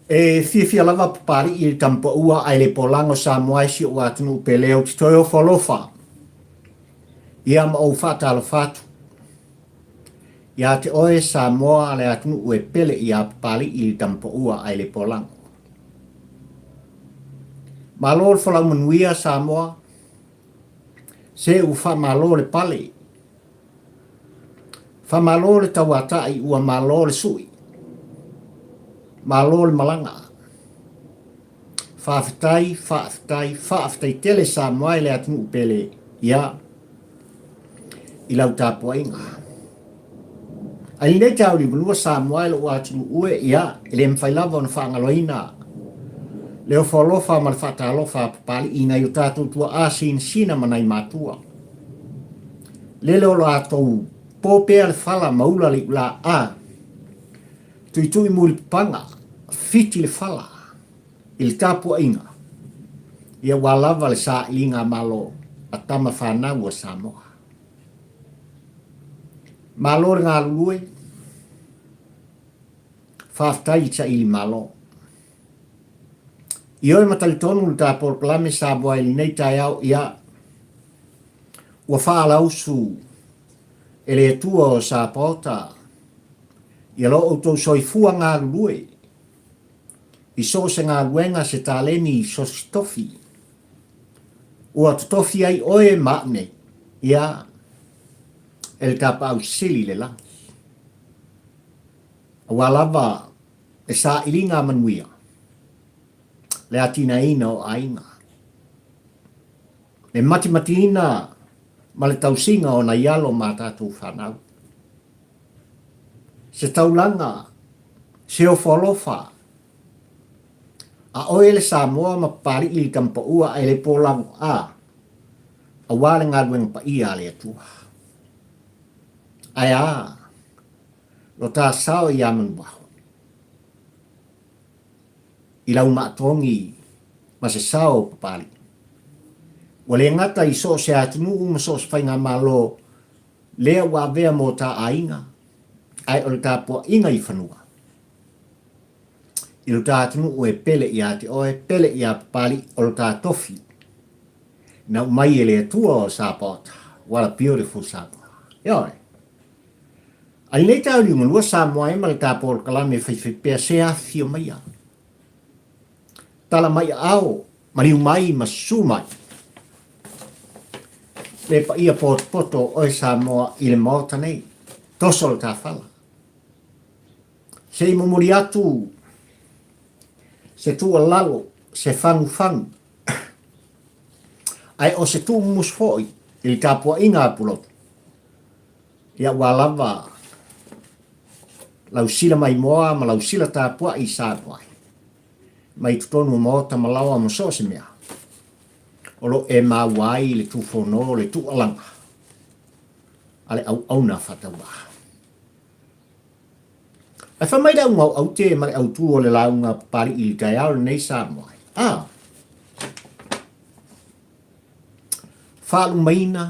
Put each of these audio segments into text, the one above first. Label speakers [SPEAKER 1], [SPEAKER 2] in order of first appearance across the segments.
[SPEAKER 1] E fiafia lava Papali'i i le tamapaua ae le polago Samoa e si ou atunuu pele ou te toe ofo alofa ia ma ou faatalofa atu ia te oe Samoa le atunuu e pele ia Papali'i i le tamapaua ae le polago. Malo le folau manuia Samoa, se ua faamalo le pale Faamalo le tauatai ua malo le sui. Malo le malaga. Faafetai, faafetai, faafetai tele Samoa i le atunuu pele, ia, i lau tapuaiga. Ae i lenei tauli manua Samoa i lou atunuu e, ia, e le mafai lava ona faagaloina le ofo alofa ma le faatalofa a Papali'i i nai o tatou tuaa sinasina ma nai matua. Lele o latou po pea le fala ma ula le iulaa a tuitui mulipapaga, fiti le fala i le tapuaiga, ia ua lava le sailiga a Malo a tama fanau a Samoa. Malo le galulue, faafetai i le saili Malo. Ioe ma talitonu le ta polokalame Samoa i lenei taeao, ia, Ua faalausu e le Atua o Sapaota ia lo outou soifua galulue i so o se galuega se taleni i so se tofi. Ua totofi ai oe ma au nei, ia, e le Tapaau Sili i le lagi. Aua lava le sailiga manuia, le atinaeina o aiga. Le matimatiina ma le tausiga o nai alo ma a tatou fanau. Se taulaga, se ofo alofa, a oe le Samoa ma Papali'i le Tamapaua ae le polago a, aua le galuega paia a le Atua. Ae a lo ta sao ia Manuaho? I lau maatogi ma se sao o Papali'i. Ua le gata i so o se atunuu ma so o se faigamalo lea ua avea mo ta aiga, ae o le tapuaiga i fanua. I lo ta atunuu e pele ia te oe, pele ia Papali'i, o lo ta tofi. Na aumai e le Atua o Sapaota. What a beautiful Samoa. Ioe. A i nei taoliugalua Samoa e ma le ta polokalame faifaipea se afifio maia. Tala mai aao, maliu mai ma susu mai. Le paia potopoto o oe Samoa i le Maota nei. Toso le ta fala. Se i momoli atu se tuualalo, se fagufagu, ae o se tuumumusu foi i le tapuaiga a Pulotu. Ia ua lava lau sila maimoa ma lau sila tapuai i Samoa ai, mai totonu o maota ma laoa ma so o se mea o lo o e maua ai le tufono le tuualaga a le auauna faatauvaa. Ae fai mai le auga o aute ma le autū o le lauga a Papali'i i le taeao lenei Samoa ai, a faalumaina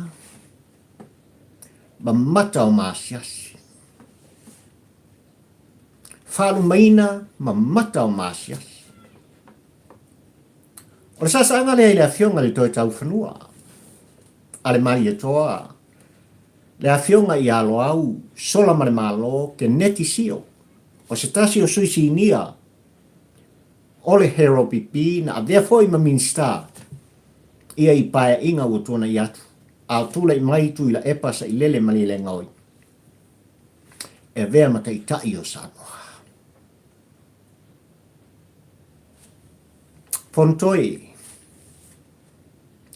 [SPEAKER 1] ma mata o maasiasi. Faalumaina ma mata o maasiasi. O le sasaaga lea i le afioga i le Toetaufanua a le Malietoa, le afioga ia Loau Solamalemalo Keneti Sio, o se tasi o sui sinia o le HRPP na avea foi ma Minisita ia i paeaiga ua tuanai atu. A o tulai mai Tuilaepa Sailele Malielegaoi e avea ma Taitai o Samoa. Fonotoi,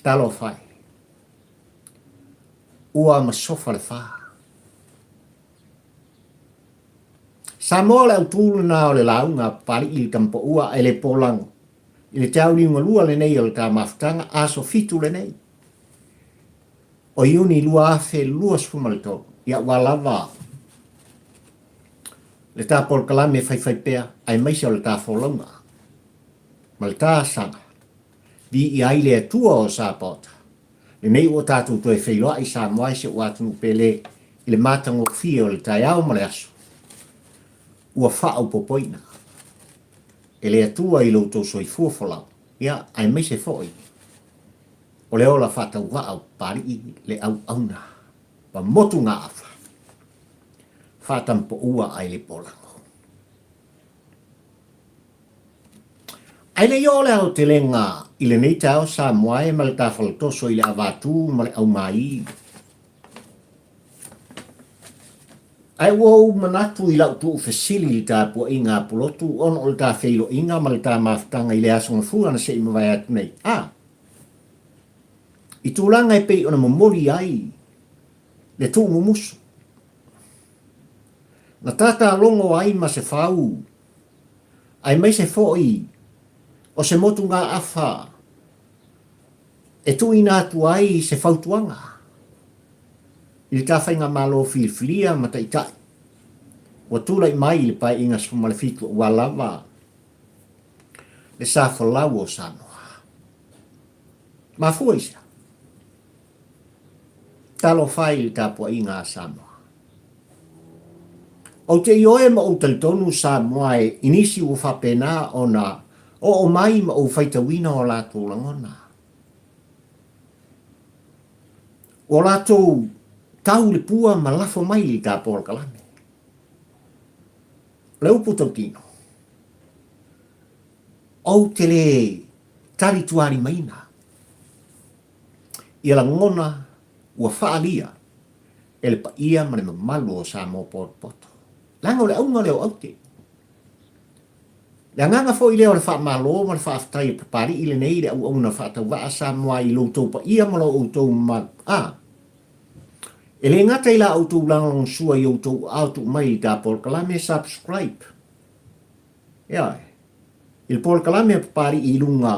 [SPEAKER 1] talofa e, ua masofa le fa. Samoa o le autū lena o le lauga a Papali'i le Tamapaua ae le polago i le teauliugalua lenei o le ta mafutaga aso 7 lenei. O Iuni 2023, ia ua lava le ta polokalame faifaipea aemaise o le ta folauga ma le ta asaga. Viia ai le Atua o Sapaota, lenei ua tatou toe feiloai Samoa i si ou atunuu pele i le matagofie o le taeao ma le aso ua faaopopoina. e le Atua i lo outou soifua folau, ia, aemaise foi o le ola faatauvaa o Papalii le auauna ma motugaafa faatampoua ai le polago. Ae le i oo le aotelega i lenei taeao Samoa e ma le tafalatoso i le avatu ma le aumai. Ae ua ou manatu i lau tuufesili i le tapuaiga a Pulotu ona o le ta feiloaiga ma le ta mafutaga i le Aso Gafua na se i mavae atu nei. A! I tulaga e pei ona momoli ai le tuumumusu. Na tatalogo ai ma se fau aemaise foi o se motugaafa e tuuina atu ai se fautuaga i le ta faigamalo filifilia ma taitai ua tulai mai i le Paeaiga 17 aua lava le sa folau o Samoa. Mafua i sea? Talofa i le tapuaiga a Samoa. Ou te ioe ma ou talitonu Samoa e i nisi ua faapena ona oo mai ma ou faitauina o latou lagona. Ua latou tau le pua ma lafo mai i le ta polokalame. O le upu tautino, ou te le talitualimaina ia lagona ua faaalia e le paia ma le mamalu o Samoa potopoto. Leaga o le auga lea o aute. Le agaga foi lea o le faamalo ma le faafetai a Papalii lenei i le auauna faatauvaa Samoa i lo outou paia ma lo outou mamalu. A! E le gata i la outou lagolagosua i outou aao tuu mai i ta polokalame subscribe. Ioe. I le polokalame a Papalii i luga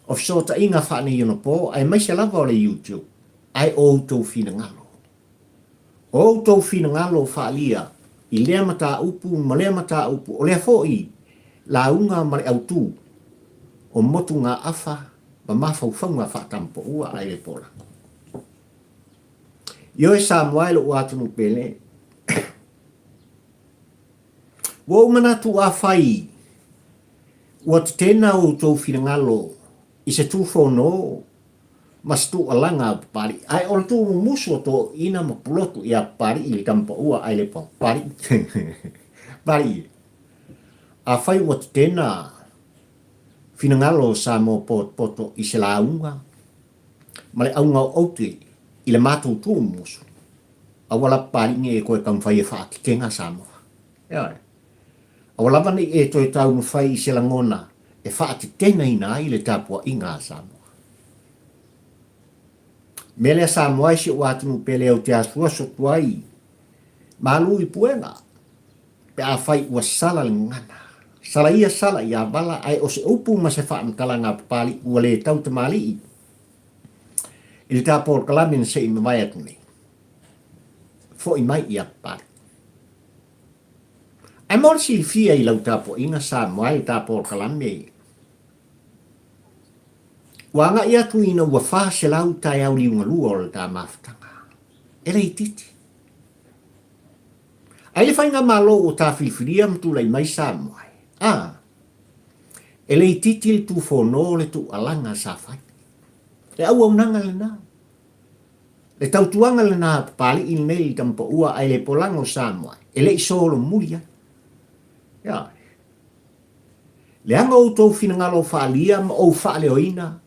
[SPEAKER 1] o fesootaiga faaneionapo aemaise lava o le YouTube, ae o outou finagalo. O outou finagalo faaalia i lea mataupu ma lea mataupu, o lea foi lauga ma le autu o motugaafa ma mafaufauga faatampoua ae le polago. Ioe Samoa e lou atunuu pele, ua ou manatu afai Ua tetena outou finagalo i se tufono ma se tuualaga a Papalii, ae o le tuumumusu o toeaiina ma pulotu ia Papalii i le tama paua ae le Papalii. Papalii e. Afai ua tetena finagalo o Samoa potopoto i se lauga ma le auga o aute i le matou tuumumusu, aua la Papalii nei e toe taumafai e faatetena Samoa. Ioe. Aua lava ne i e toe taumafai i se lagona e faatetenaina ai le tapuaiga a Samoa. Mea lea Samoa e si ou atunuu pele ou te asuasu atu ai malu i puega pe afai ua sala le gagana. Sala ia sala ia vala ae o se upu ma se faamatalaga a Papalii ua le tau tamalii i le ta polokalame na se i mavae atu nei. Foi mai ia Papalii. Ae mo le silafia i lau tapuaiga Samoa i le ta polokalame, ua agai atu ina ua 400 taeao liugalua o le ta mafutaga. E le itiiti. Ae i le faigamalo ua ta filifilia ma tulai mai Samoa, a, e le itiiti le tufono o le tuualaga sa fai. Le auaunaga lena. Le tautuaga lena a Papalii lenei i Tamapaua ae le polaga o Samoa e le i solomuli ai. Ioe. Leaga outou finagalo faaalia ma ou faaleoina,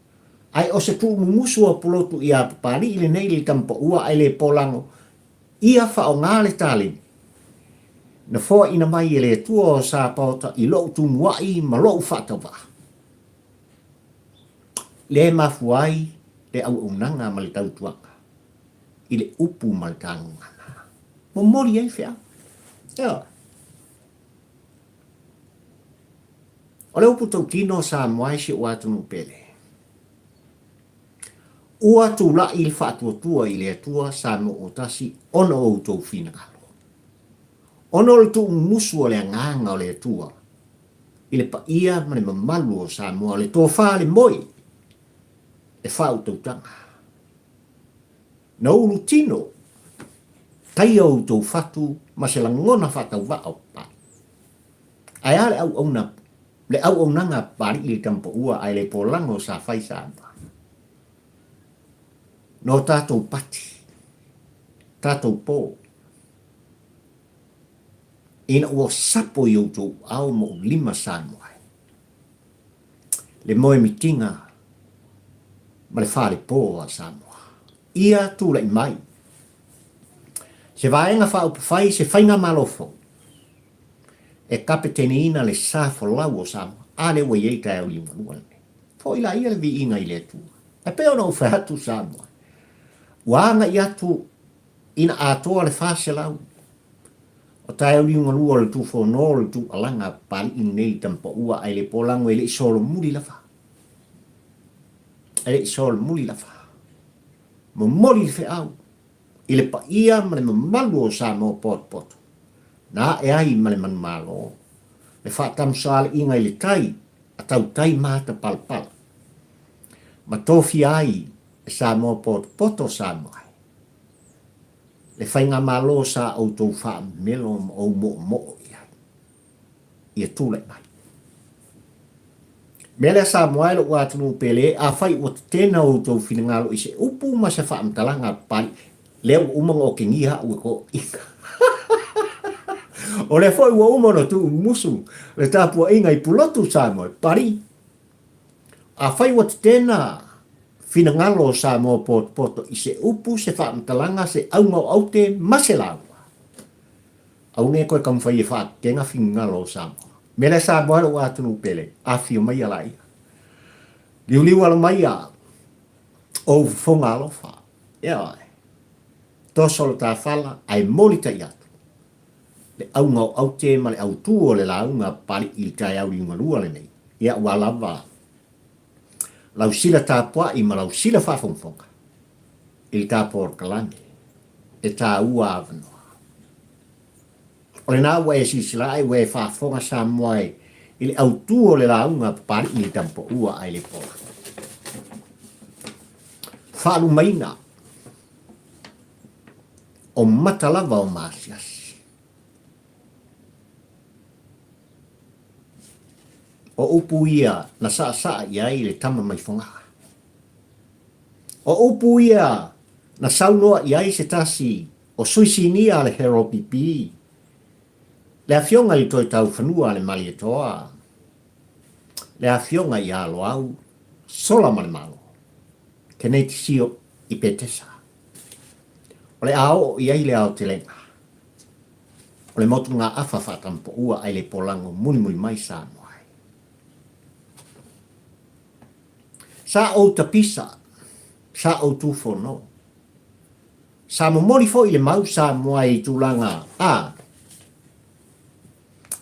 [SPEAKER 1] ae o se tuumumusu o Pulotu ia Papalii lenei le Tamapaua ae le polago ia faoga le taleni na foaina mai e le Atua o Sapaota i lou tumuai ma lou faatauvaa. Lea e mafua ai le auaunaga ma le tautuaga i le upu ma le tagugana. Momoli ai feau. Ioe. O le upu tautino o Samoa e si ou atunuu pele. Ua tulai le faatuatua i le Atua Samoa ua tasi ona o outou finagalo. Ona o le tuumumusu o le agaga o le Atua i le paia ma le mamalu o Samoa, le tofa le moe, le faautautaga. Na ulu tino, taia outou fatu ma se lagona faatauvaa o Papalii. Ae a le auauna? Le auaunaga a Papalii i le Tamapaua ae le polago sa fai Samoa. No tatou pati, tatou po, ina ua sapo i outou ao ma ou lima Samoa e. Le moemitiga ma le falepo a Samoa. Ia tulai mai se vaega faaupufai, se faigamalo fou e kapeteneina le sa folau o Samoa. A lea ua i ai taeao liugalua lenei. Foi laia le viiga i le Atua. E pei ona ou fai atu Samoa, ua agai atu ina atoa le 400 o taeao liugalua o le tufono o le tuualaga a Papalii lenei i Tampaua ae le polago e le i solomuli lava. E le i solomuli lava. Momoli le feau i le paia ma le mamalu o Samoa potopoto, na ae ai ma le manumalo, le faatamusaaliiga i le tai a tautai matapalapala, ma tofia ai e Samoa potopoto Samoa ai le faigamalo sa outou faamelo ma ou moomoo i ai. Ia tulai mai. Mea lea Samoa e lou atunuu pele, afai ua tetena outou finagalo i se upu ma se faamatalaga a Papalii, lea ua uma ona otegia au e toeaiina. O lea foi ua uma ona tuumusu le tapuaiga i Pulotu Samoa e Papalii. Afai ua tetena finagalo o Samoa potopoto i se upu, se faamatalaga, se auga o aute ma se lauga, Aua ne i toe taumafai e faatetena finagalo o Samoa. Mea lea Samoa e lou atunuu pele, afifio mai ala ia. Liuliu alo mai a ou fofoga alofa. Ioe. Toso le tafala ae moli tai atu le auga o aute ma le autu o le lauga a Papalii i le taeao liugalua lenei. Ia ua lava lau sila tapuai ma lau sila faafogafoga i le tapolokalame e taua avanoa. O lena ua e silasila ae ua e faafofoga Samoa e i le autu o le lauga a Papalii i le Tampaua ae le pola. Faalumaina o mata lava o maasiasi. O upu ia na saasaa i ai le tama mai Fogaa. O upu ia na saunoa i ai se tasi o sui sinia a le HRPP, le Afioga i le Toetaufanua a le Malietoa, le Afioga ia Loau Solamalemalo Keneti Sio i Petesa. O le a oo i ai le aotelega o le motugaafa faatampoua ae le polago mulimuli mai Samoa ai. Sa ou tapisa, sa ou tufono. Sa momoli foi le mau Samoa i tulaga a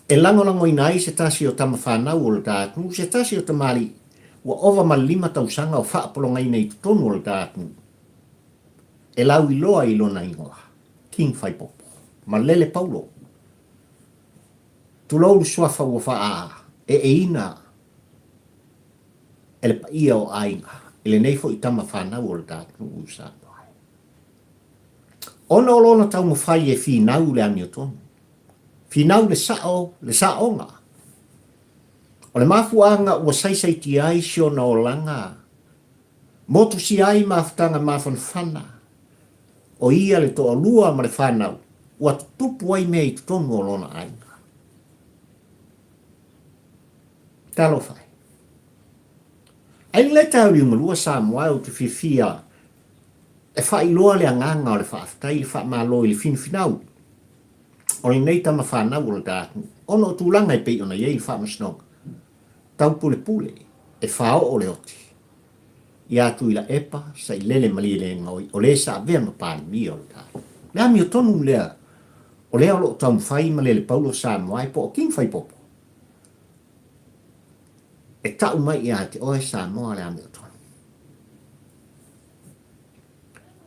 [SPEAKER 1] e lagolagoina ai se tasi o tama fanau o le ta atunuu, se tasi o tamalii ua ova ma le 5 tausaga o faapologaina i totonu o le ta atunuu e lauiloa i lona igoa, King Faipopo, Malele Paulo. Tulou le suafa ua faaeeina e le paia o aiga i lenei foi tama fanau o le ta atunuu i Samoa. Ona o lona taumafai e finau le amiotonu, finau le sao, le saoga. O le mafuaaga ua saisaitia ai si ona olaga, motusia ai mafutaga mafanafana, o ia le toalua ma le fanau ua tutupu ai mea i totonu o lona aiga. Talofa e. Ai le taeao liugalua Samoa ou te fiafia e faailoa le agaga o le faafetai le faamalo i le finafinau o lenei tama fanau o le ta atunuu ona o tulaga e pei ona i ai le faamasinoga taupulepule e faaoo le oti ia Tuilaepa Sailele Malielegaoi o le sa avea ma Palemia o le ta atunuu. Le amiotonu lea o lea o lo o taumafai Malele Paulo Samoa e po o King Faipopo E tau mai ia te oe Samoa le amiotonu.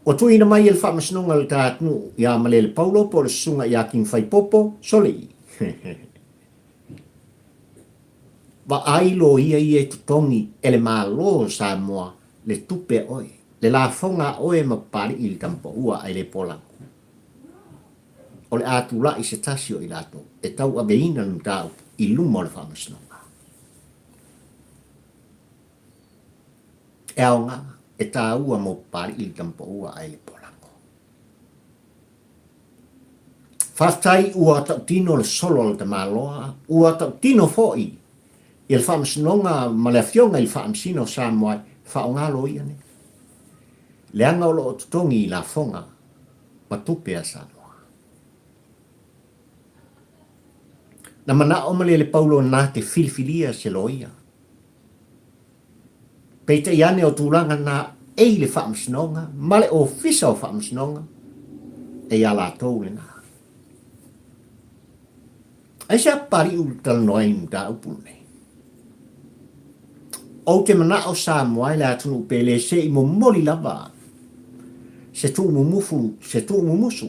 [SPEAKER 1] Ua tuuina mai e le Faamasinoga o le ta atunuu ia Malele Paulo po o le Susuga ia King Faipopo, sole! Vaai loia ia e totogi e le Malo o Samoa le tupe a oe, le lafoga a oe ma Papalii i le Tamapaua ae le Polago. O le a tulai se tasi o i latou e tauaveina le mataupu i luma o le Faamasinoga. E aoga, e tāua mō Papali'i le Tamapaua ae le Polago. Faafetai ua tautino le solo a le tamaloa, ua tautino foi ia le Faamasinoga ma le Afioga i le Faamasino o Samoa e faaaoga loia nei, leaga o lo o totogi i lafoga ma tupe a Samoa. Na manao Malielepaolo na te filifilia se loia. Peitai ane o tulaga na e i le Faamasinoga ma le Ofisa o Faamasinoga e iā latou lena. Aisea Papaliu i talanoa ai i mataupu lenei? Ou te manao Samoa i le atunuu pele se i momoli lava se tuumumufu, se tuumumusu,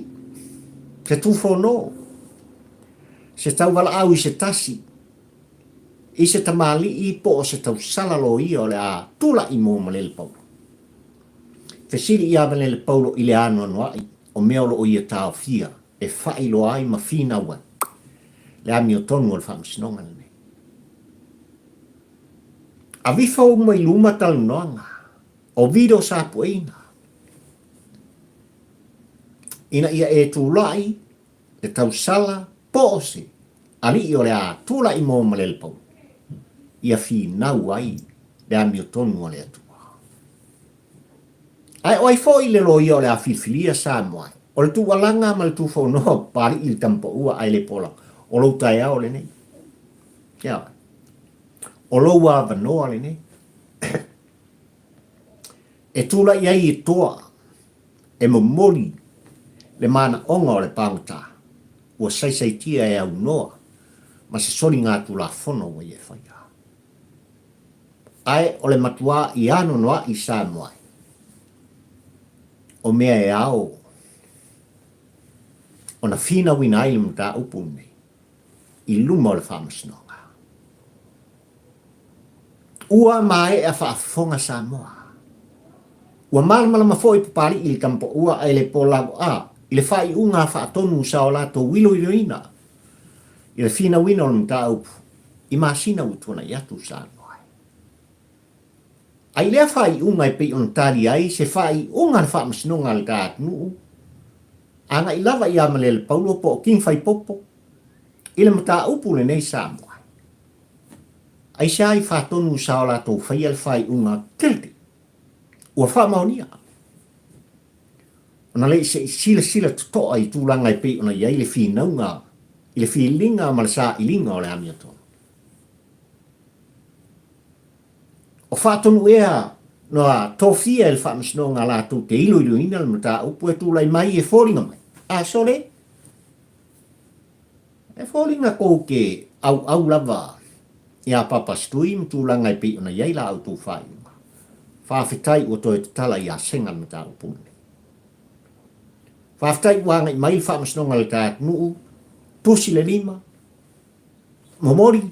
[SPEAKER 1] se tufono, se tauvalaau i se tasi, i se tamalii po o se tausala loia o le a tulai mo Malelepaulo. Fesili ia Malelepaulo i le anoanoai o mea o lo o ia taofia e faailoa ai ma finau ai le amiotonu o le faamasinoga lenei. Avifo uma i luma talanoaga o Vito Sapueina ina ia e tulai le tausala po o se alii o le a tulai mo Malelepau ia finau ai le amiotonu a le Atua. Ae o ai foi le loia o le a filifilia Samoa ai? O le tuualaga ma le tufonoa Papali'i le Tamapaua ae le pola, o lou taeao lenei. Ioe. O lou avanoa lenei. E tulai ai e toa e momoli le manaoga o le pagota ua saisaitia e aunoa ma se soligatulafono ua ia e faia. Ae o le matuā i anoanoai Samoa ai, o mea e ao ona finauina ai le mataupu lenei i luma o le Faamasinoga. Ua maea faafofoga Samoa. Ua malamalama foi Papali'i i le Tamapaua ae le po lavo'a i le faaiuga faatonu sa o latou iloiloina i le finauina o le mataupu i masina ua tuanai atu Samoa ai. A i lea faaiuga e pei ona tali ai se faaiuga a le Faamasinoga a le ta atunuu, agai lava ia Malelepaulo po o King Faipopo i le mataupu lenei Samoa ai. Aisea i faatonu sa o latou faia le faaiuga guilty ua faamaonia ona le i se i silasila totoa i tulaga e pei ona i ai le finauga i le filiga ma le sailiga o le amiotonu. O faatonu ea na tofia e le Faamasinoga latou te iloiloina le mataupu e tulai mai e foliga mai, a sole, e foliga kou te auau lava iā Papastui ma tulaga e pei ona i ai la outou faaiuga. Faafetai ua toe tatala iā Sega le mataupu lenei. Faafetai ua agai mai le Faamasinoga a le ta atunuu, tusi le lima, momoli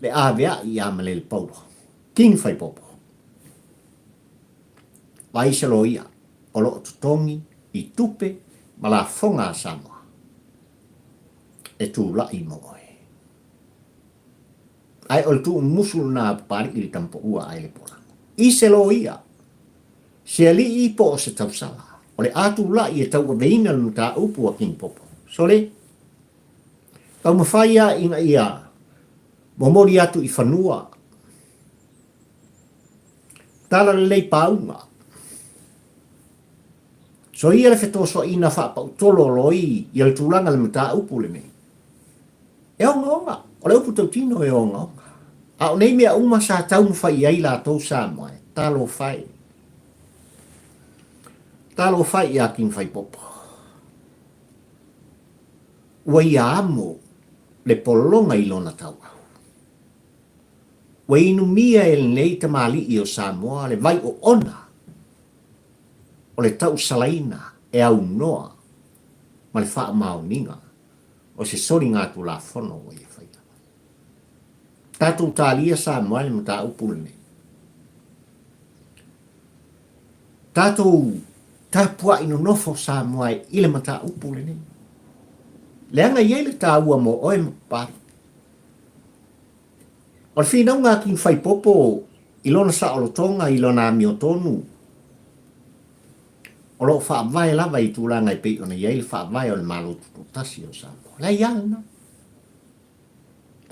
[SPEAKER 1] le aveai iā Malelepaulo, King Faipopo. Vaai se loia o lo o totogi i tupe ma lafoga a Samoa e tulai mo oe. Ae o le tuumusu lena a Papali'i le Tamapaua ae le Polago. I se loia, se alii po o se tausala, o le a tulai e tauaveina le mataupu a King Popo. Sole, taumafai a ina ia momoli atu i fanua tala lelei pauga. Soia le fetosoaina faapautolo o loi ia le tulaga le mataupu lenei. E ogaoga, o le upu tautino e ogaoga. A o nei mea uma sa taumafai i ai latou Samoa e, talofa e. Talofa e ia King Faipopo. Ua ia amo le pologa i lona tauau. Ua inumia e lenei tamalii o Samoa le vai oona o le tausalaina e aunoa ma le faamaoniga o se soligatulafono ua ia faia. Tatou talia Samoa i le mataupu lenei. Tatou tapuai nonofo Samoa i le mataupu lenei. Leaga e i ai le taua mo oe ma Papalii. O le finauga a King Faipopo i lona saolotoga, i lona amiotonu, o lo o faavae lava i tulaga e pei ona i ai le faavae o le Malo Tutoatasi o Samoa. Leai lava lena.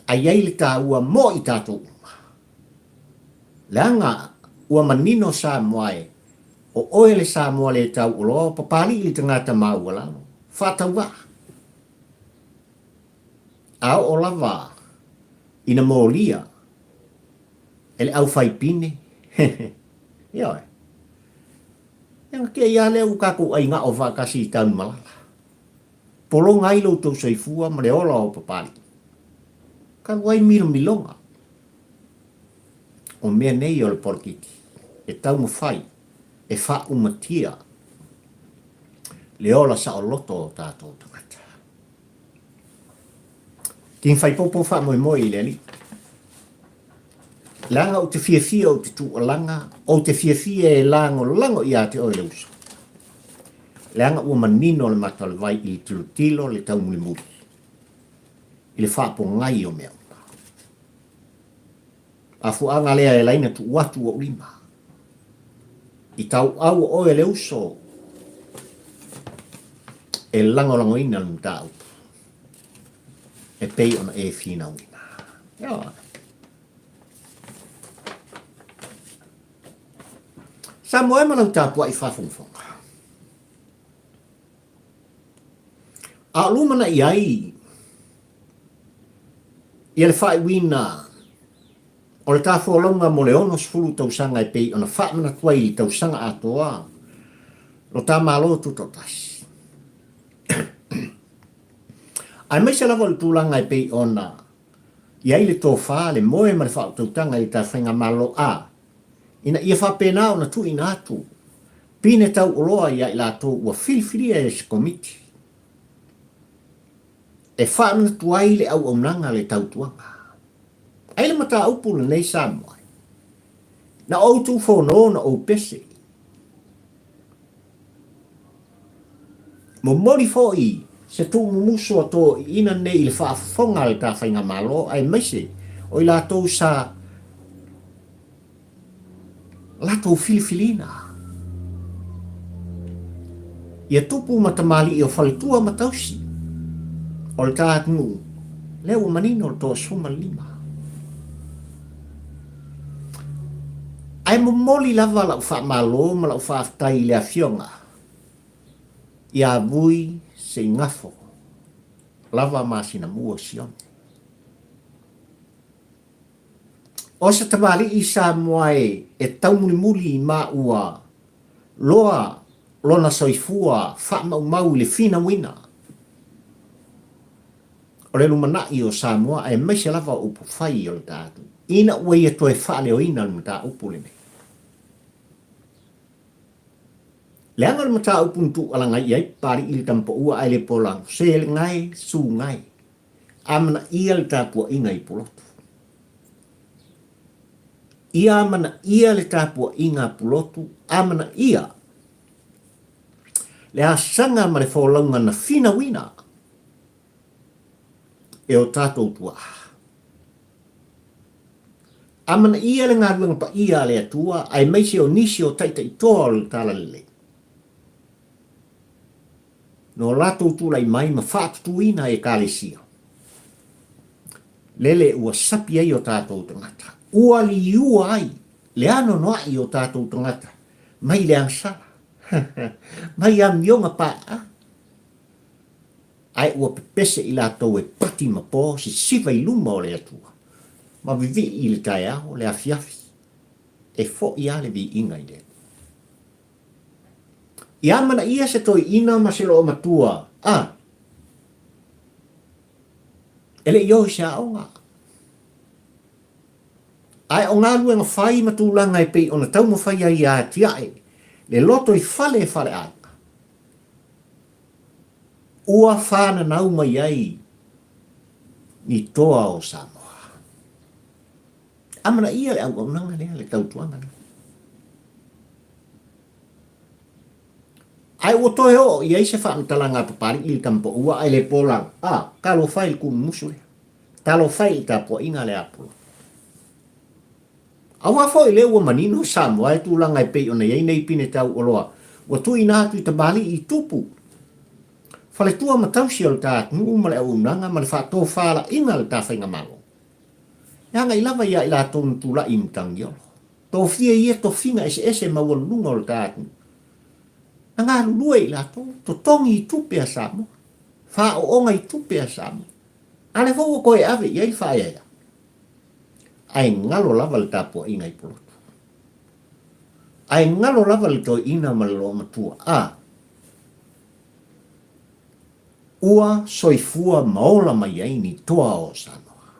[SPEAKER 1] Ae i ai le taua mo i tatou uma. Leaga ua manino Samoa e, o oe le Samoa le tauoloa o Papalii le tagata maualalo, faatauvaa. A oo lava ina molia e le aufaipine, ioe, ia ona te i lava lea ua tatou aigao faatasi i Tanumalala. Pologa ai lo outou soifua ma le ola o Papalii. Talu ai milomiloga o mea nei o le polokiki e taumafai e faaumatia le ola saoloto o tatou tagata. King Faipopo faamoemoe i le Alii. Leaga ou te fiafia ou te tuualaga, ou te fiafia e lagolago ia te oe le uso. Leaga ua manino le mata o le vai i le tilotilo le taumulimuli i le faapogai o mea uma. Mafuaaga lea e laina tuu atu ou lima i tauau o oe le uso e lagolagoina le mataupu e pei ona e finauina. Ioe. Samoa e ma lau tapuai faafogafoga. A o lumanai ai ia le faaiuina o le ta folauga mo le 60 tausaga e pei ona faamanatu ai i le tausaga atoa lo ta Malo Tutoatasi. Aemaise lava o le tulaga e pei ona i ai le tofa, le moe ma le faautautaga i le ta Faigamalo a ina ia faapena ona tuuina atu pine tauoloa ia i latou ua filifilia e se Komiti e faamanatu ai le auaunaga le tautuaga. Ai le mataupu lenei Samoa, na ou tuufono na ou pese. Momoli foi se tuumumusu a toeaiina nei i le faafofoga a le ta Faigamalo aemaise o i latou sa latou filifiliina ia tupu ma tamalii o faletua ma tausi o le ta atunuu lea ua manino le 35. Ae momoli lava lau faamalo ma lau faafetai i le Afioga ia Vui Seigafo lava Masinamua Sione. O se tamalii Samoa e taumulimuli ma ua loa lona soifua faamaumau i le finauina o le lumanai o Samoa aemaise lava o upufai o le tatou ina ua ia toe faaleoina le mataupu lenei. Leaga o le mataupu na tuualaga i ai Papalii le Tamapaua ae le Polago, se gae, su gae. Amanaia le tapuaiga i Pulotu. Ia amanaia le tapuaiga a Pulotu, amanaia le asaga ma le folauga na finauina e o tatou tuaa. Amanaia le galuega paia a le Atua aemaise o nisi o taitaitoa o le Talalelei. No latou tulai mai ma faatutuina Ekalesia. Lele ua sapi ai o tatou tagata. Ua liua ai le anoanoai o tatou tagata mai le agasala, mai amioga paaa. Ae ua pepese i latou e pati ma po sisiva i luma o le Atua, ma vivii i le taeao, le afiafi, e foi lava le viiga i le Atua. Ia amanaia se toeaina ma se loomatua a e le i o i se aoga. Ae o galuega fai ma tulaga e pei ona taumafai ai ia atiae le loto i fale e faleaiga, ua fananau mai ai ni toa o Samoa. Amanaia le auaunaga lea, le tautuaga lea. Ae ua toe oo i ai se faamatalaga a Papalii i le Tamapaua ae le pola, a, talofa e i le tuumumusu lea. Talofa e i le tapuaiga a le Apola. Aua foi lea ua manino Samoa e tulaga e pei ona i ai nei pine tau oloa ua tuuina atu i tamalii i tupu, faletua ma tausi o le ta atunuu ma le auaunaga ma le faatofalaiga a le ta faigamalo. E agai lava ia i latou na tulai i Matagiolo. Tofia i ia tofiga eseese maualuluga o le ta atunuu. Na galulue i latou, totogi i tupe a Samoa, faaooga i tupe a Samoa. A lea foi ua toe ave i ai le faaeaea. Ae galo lava le tapuaiga i Pulotu. Ae galo lava le toeaina ma le loomatua a ua soifua ma ola mai ai ni toa o Samoa.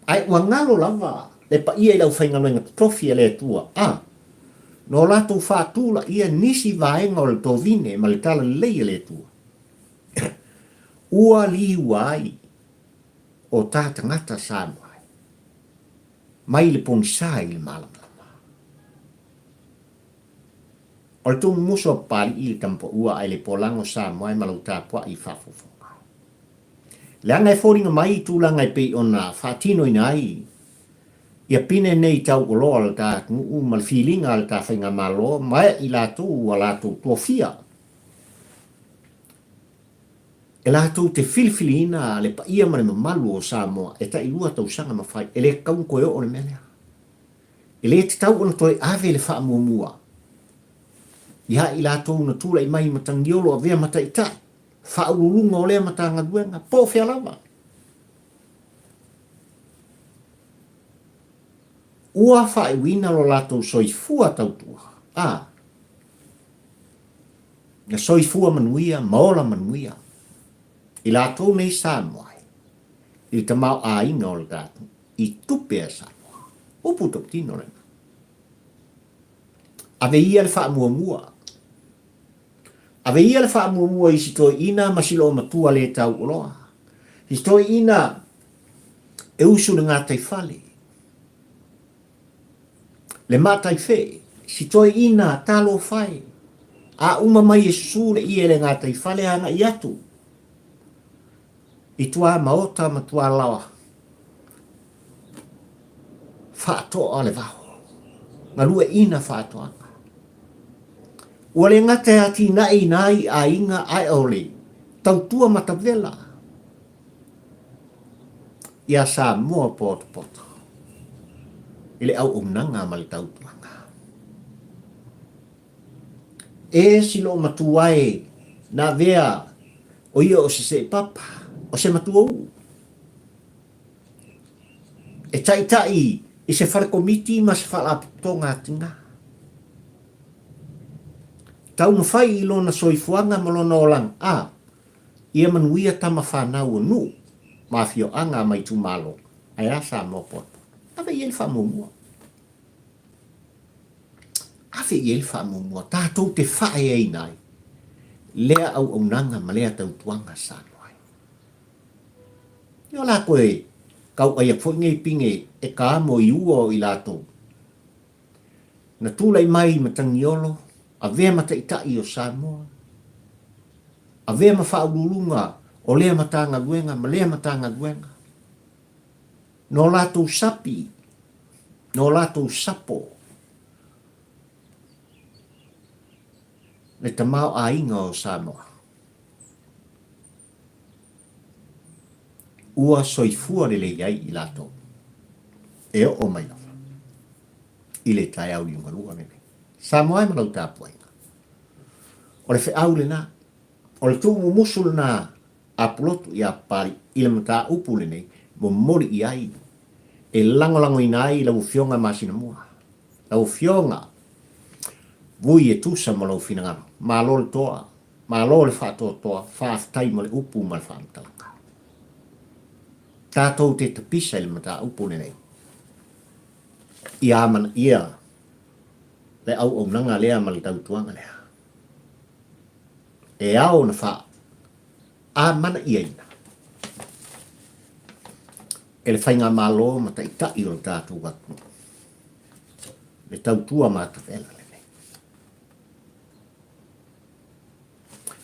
[SPEAKER 1] Ae ua galo lava le paia i le aufaigaluega totofi a le Atua a no latou faatulaia nisi vaega o le tovine ma le talalelei a le Atua. Ua liua ai o ta tagata Samoa ai, mai le pogisa i le malamalama. O le tumumusu a Papali'i i le tamapaua ae le polago Samoa e ma lau tapua'i i faafofoga. Leaga e foliga mai i tulaga e pei ona faatinoina ai ia pine nei tau oloa o le ta atunuu ma le filiga a le ta faigamalo ma i latou ua latou tofia E latou te filifiliina le paia ma le mamalu o Samoa e tailua tausaga ma fai. E le tatau ona toe oo le mea lea. E le tatau ona toe ave le faamuamua ia i latou na tulai mai i Matagiolo avea ma taitai, faauluuluga o lea Matagaluega, po o fea lava. Ua faaiuina lo latou soifua tautua, a. Na soifua manuia ma ola manuia i latou nei Samoa ai i le tamaoaiga o le tatou i tupe a Samoa. Upu tautino lena. Ave ia le faamuamua. Ave ia le faamuamua i si toeaina ma si loomatua le tauoloa. Si toeaina e usu le gataifale. Le mataifee, si toeaina talofa e, a uma mai e susu le ie le gataifale agai atu i tuamaota ma tualaoa, faatoa le vao, galueaiina faatoaga. Ua le gata e atinaeina ai aiga ae o le tautua matavela Ia Samoa potopoto i le auaunaga ma le tautuaga. E si loomatua e na avea o ia o se seepapa, o se matua uu. E taitai i se fale komiti ma se faalapotopotoga atinā. Taumafai i lona soifuaga ma lona olaga, a Ia manuia tama fanau o nuu ma afioaga ma itumalo, ae a Samoa poapoa. Ave i ai le faamuamua. Ave i ai le faamuamua tatou te faaeaina ai lea auaunaga ma lea tautuaga Samoa ai. Ia o la koe kauai aku foi nei pine e ka mo i ua o i latou. Na tulai mai i Matagiolo, avea ma taitai o Samoa, avea ma faauluuluga o lea Matagaluega ma lea Matagaluega. No latou sapi, no latou sapo le tamaoaiga o Samoa. Ua soifua lelei ai i latou e oo mai lava i le taeao liugalua lenei. Samoa e ma lau tapuaiga. O le feau lena, o le tuumumusu lena a Pulotu iā Papalii i le mataupu lenei, momoli i ai e lagolagoina ai lau Afioga Masinamua, lau Afioga Vui e tusa ma lou finagalo. Malo le toa, malo le faatoatoa, faafetai mo le upu ma le faamatalaga. Tatou te tapisa i le mataupu lenei ia amanaia le auaunaga lea ma le tautuaga lea e ao ona faamanaiaina e le faigamalo ma taitai o le tatou atunuu le tautua matavela lenei.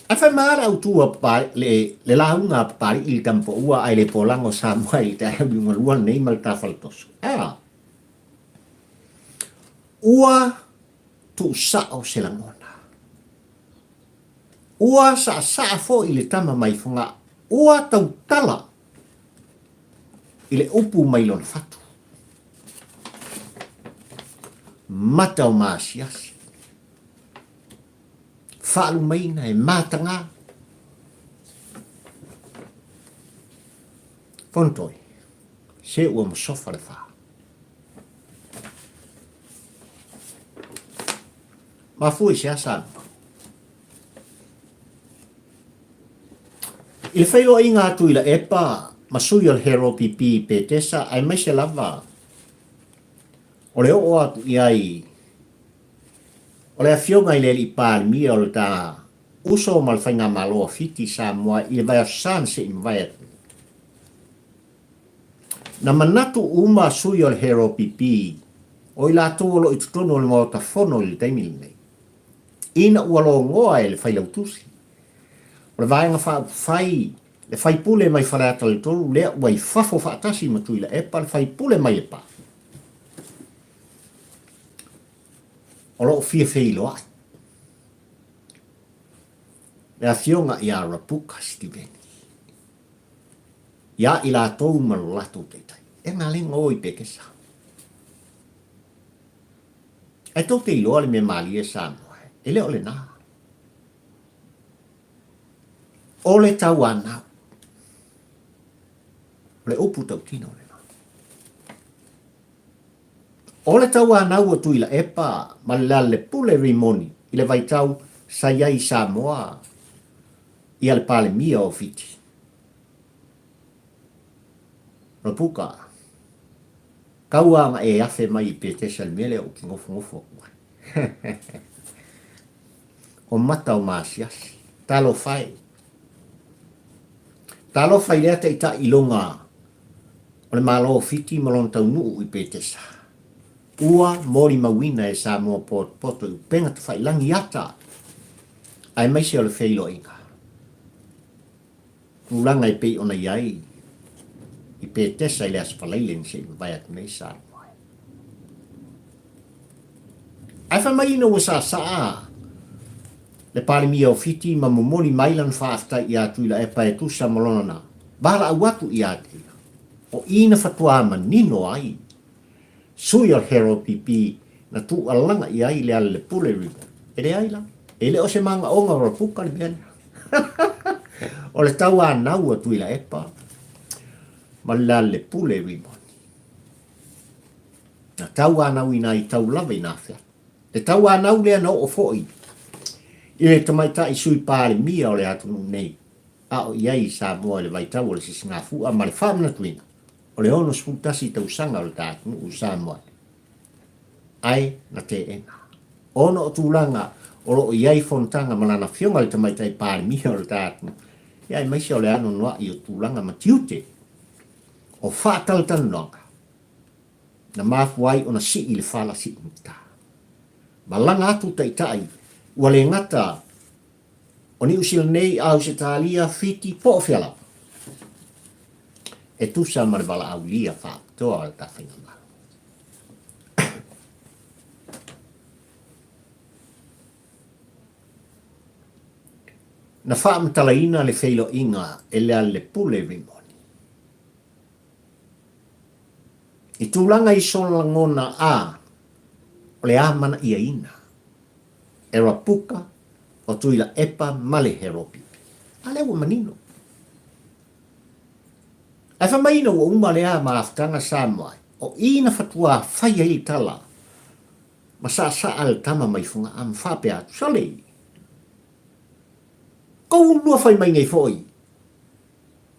[SPEAKER 1] Ae fai mai le autu a Papalii, le, le lauga a Papalii i le tamapaua ae le polago Samoa i le taeao liugalua lenei ma le tafalatoso. A. Ua tuusao se lagona. Ua saasaa foi le tama mai Fogaa. Ua tautala i le upu mai lona fatu. Mata o maasiasi. Faalumaina e matagā. Fonotoe, se ua masofa le fa. Mafua i se a Samoa? I le feiloaiga a Tuilaepa ma sui o le HRPP i Petesa aemaise lava o le oo atu i ai o le afioga i le Alii Palemia o le ta uso ma le Faigamalo a Fiti i Samoa i le vaiaso sa na se i mavae atu nei. Na manatu uma sui o le HRPP o i latou o lo o i totonu o le Maota Fono i le taimi lenei, ina ua logoa e le Failautusi o le Vaega Faaupufai le faipule mai Faleata le 3 lea ua i fafo faatasi ma Tuilaepa le faipule mai Lepa o lo o fia feiloai le afioga ia Rapuka Stiveni iā i latou ma lo latou taitai. E galega o i Petesa. Ae tou te iloa le mea malie Samoa, e le o lena. O le tauanau. O le upu tautino lena. O le tauanau o Tuilaepa ma le Lealailepule Rimoni i le vaitau sa i ai i Samoa ia le Palemia o Fiti. Rapuka, Tau a na e afe mai i Petesa i le mea lea ou te nofonofo atu ai. O mata o maasiasi. Talofa e. Talofa i lea taitai i lona o le Malo o Fiti ma lona taunuu i Petesa. Ua molimauina e Samoa potopoto i upega tafailagi ata aemaise o le feiloaiga. Tulaga e pei ona i ai i Petesa i le Aso Faraile na se i mavae atu nei Samoa. Ae fai mai ina ua saasaa le Palemia o Fiti ma momoli mai lana faafetai ia Tuilaepa e tusa ma lona valaau atu ia te ia, o i na fatuā manino ai sui o le HRPP na tuualaga i ai le Alelepule River. E leai la, e le o se magaoga o Rapuka le mea lea. O le tauanau a Tuilaepa ma le Lealailepule Rimoni. Na tauanauina ai tau lava i nā feato. Le tauanau lea na oo foi i le tamaitai Sui Palemia o le atunuu nei, a o i ai i Samoa i le vaitau o le sisigafua ma le faamanatuina o le 61 tausaga o le ta atunuu Samoa ae na teena. Ona o tulaga o lo o i ai fonotaga ma lana afioga i le Tamaitai Palemia o le ta atunuu, ia aemaise o le anoanoai o tulaga ma tiute o faatalatalanoaga na mafua ai ona sii le fala sii gita. Malaga atu taitai ua le gata o Niu Sila nei, Ausetalia, Fiti, po o fea lava, e tusa ma le valaaulia faapitoa o le ta Faigamalo. Na faamatalaina le feiloaiga e Lealailepule Rimoni i tulaga i sona lagona a o le amanaiaina e Rapuka o Tuilaepa ma le Heropipi. A lea ua manino. Ae fai mai ina ua uma lea mafutaga Samoa ai, o i na fatuā fai ai le tala ma saasaa le tama mai Fogaa ma faapea atu, Sole! Kou lua fai mai nei foi,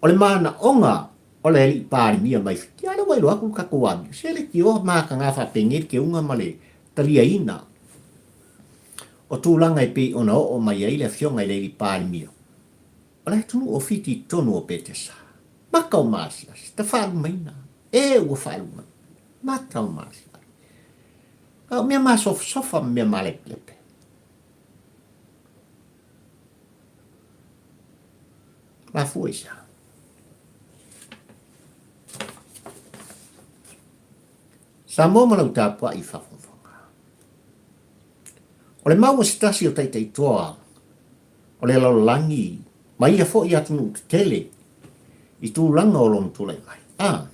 [SPEAKER 1] o le manaoga o le alii Palemia mai Fiti, a lea ua iloa atu le tatou amio, se leitioa mataga faapenei le keuga ma le taliaina o tulaga e pei ona oo mai ai le afioga i le alii Palemia o le atunuu o Fiti i totonu o Petesa. Mata o maasiasi, tafaalumaina, e ua faalumaina, mata o maasiasi. A o mea masofasofa ma mea malepelepe. Mafua i se aha? Samoa ma lau tapuai i faafogafoga. O le mau a se tasi o taitaitoa o le lalolagi ma ia foi atunuu tetele i tulaga o lona tulai mai, a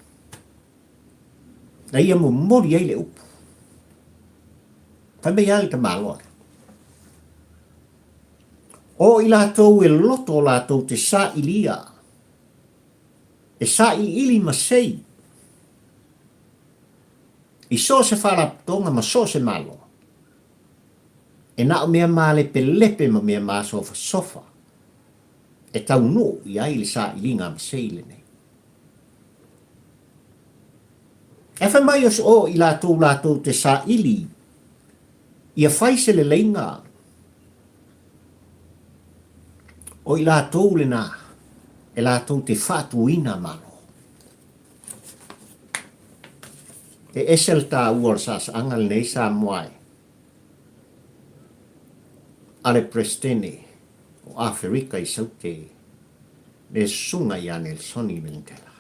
[SPEAKER 1] na ia momoli ai le upu. Fai mai lava le tamaloa lea, O i latou e loto latou te sailia, e sailiili masei i so o se faalapotopotoga ma so o se Malo, e na o mea malepelepe ma mea masofasofa e taunuu i ai le sailiga masei lenei. Ae fai mai o i latou latou te saili ia fai se leleiga, o i latou lena e latou te faatuina Malo. E ese le taua o le saasaaga lenei Samoa e a le Peresetene o Aferika i Saute le Susuga ia Nelsoni Mandela.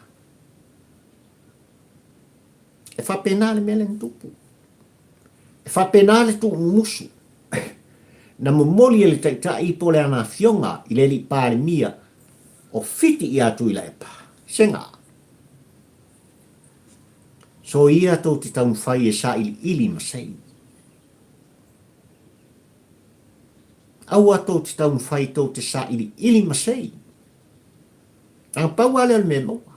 [SPEAKER 1] E faapena le mea lea na tupu. E faapena le tuumumusu na momoli e le Taitai po o le ana afioga i le Alii Palemia o Fiti ia Tuilaepa. Sega. Soia tou te taumafai e sailiili ma sei. Aua tou te taumafai tou te sailiili ma sei. Leaga pau lava lea o le mea e maua.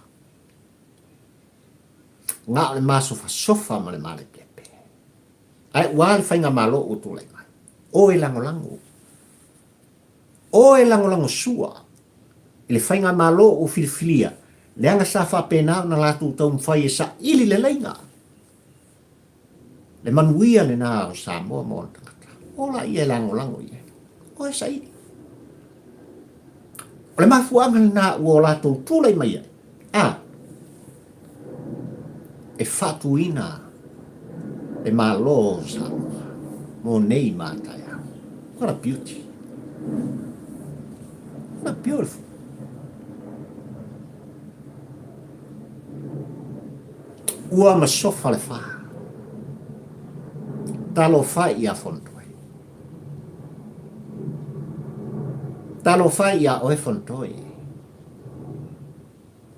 [SPEAKER 1] Na o le masofasofa ma le malepelepe. Ae ua a le faigamalo ua tulai mai? O e lagolago. O e lagolagosua i le faigamalo ua filifilia, leaga sa faapena ona latou taumafai e saili leleiga le manuia lena o Samoa ma ona tagata. O laia e lagolago i ai. O e saili. O le mafuaaga lena ua o latou tulai mai ai, a e faatuina le Malo o Samoa mo nei ma taeao. What a beauty. What a beautiful. Ua masofa le fa. Talofa ia Fonotoe. Talofa ia oe Fonotoe.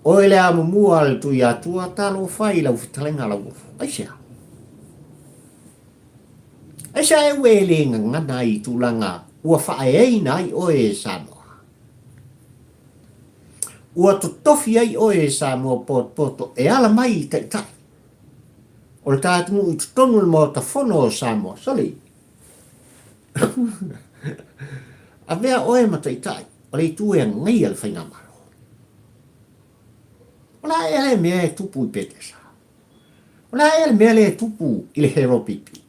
[SPEAKER 1] Oe le amomua a le Tuiatua, talofa i lau fetalaiga Lauofo. Aisea? Aisea e ua e le gagana ai i tulaga ua faaeaina ai oe e Samoa? Ua totofi ai oe e Samoa potopoto e ala mai i taitai o le ta atunuu i totonu o le Maota Fono o Samoa. Sole! Avea oe ma taitai o le itu e agaia le faigamalo. O le a ea le mea e tupu i Petesa? O le a ea le mea lea e tupu i le Heropipi?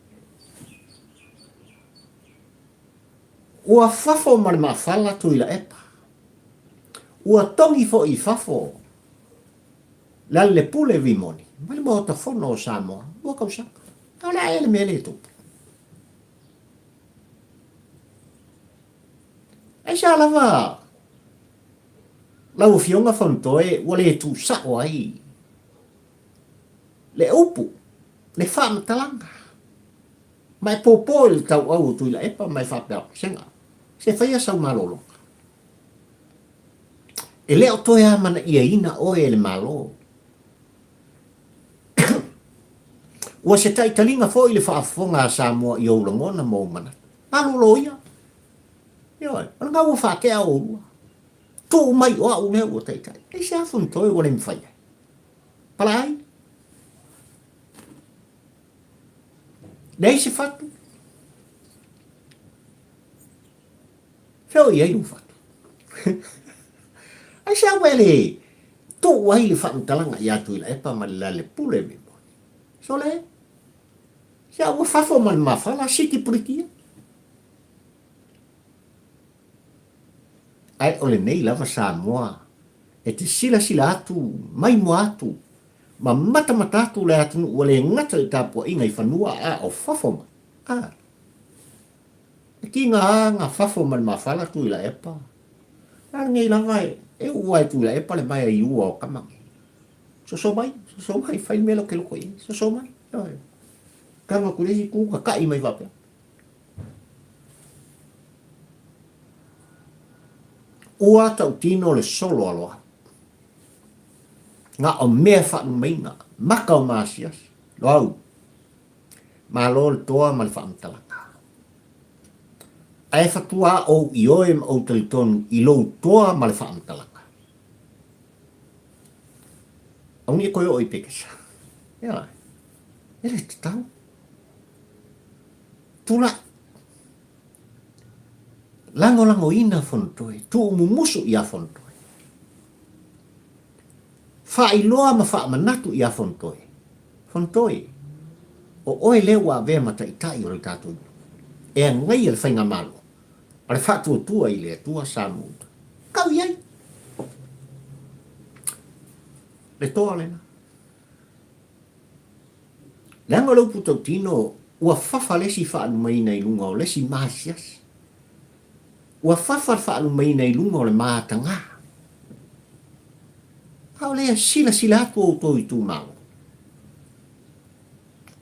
[SPEAKER 1] Ua fafo ma le maafala Tuilaepa. Ua togi foi i fafo le Alelepule Rimoni mai le Maota Fono o Samoa, 2 tausaga. A o le a ea le mea lea e tupu? Aisea lava lau Afioga Fonotoe ua le tuusao ai le upu, le faamatalaga, ma e popo i le tauau o Tuilaepa ma e faapea, Sega, se faia sau malologa. E le o toe amanaiaina oe e le Malo. Ua se taitaliga foi le faafofoga a Samoa i ou lagona ma ou manatu. Malolo ia. Ioe, o lena ua faatea oulua. Tuu mai o au lea ua taitai. Aisea Fonotoe ua le mafai ai? Palaai. Leai se fatu. Fea o i ai lou fatu? Aisea ua e le tuu ai le faamatalaga ia Tuilaepa ma le Lalelepule me moni? Sole, sea ua fafo ma le mafala siti puritia. Ae o lenei lava Samoa e te silasila atu, maimoa atu, ma matamata atu le atunuu ua le gata i le tapuaiga i fanua a o fafo mai. A. E tiga a nga fafo ma le mafala Tuilaepa. A lenei lava e, e uu a e Tuilaepa le vaea i ua o tama nei. Soso mai, soso mai, fai le mea lea ou te loko i ai. Soso mai. Ioe. Tago atu i le isi itu, tata'i mai faapea. Ua tautino le solo a Loau. Na o mea faalumaina, maka o maasiasi. Loau, malo le toa ma le faamatalaga. Ae fatua ou ioe ma ou talitonu i lou toa ma le faamatalaga. Auni e koe oo i Pekesa. Ioe. E le tatau. Tulai. Lagolagoina Fonotoe, tuumumusu iā Fonotoe. Faailoa ma faamanatu iā Fonotoe. Fonotoe, o oe lea ua avea ma taitai o le tatou nuu, e agaia le faigamalo a le Faatuatua i le Atua Samoa. Kau i ai le toa lena. Leaga o le upu tautino, ua fafa le isi faalumaina i luga o le isi maasiasi. Ua fafa le faalumaina i luga o le matagā. A o lea silasila atu outou itumalo,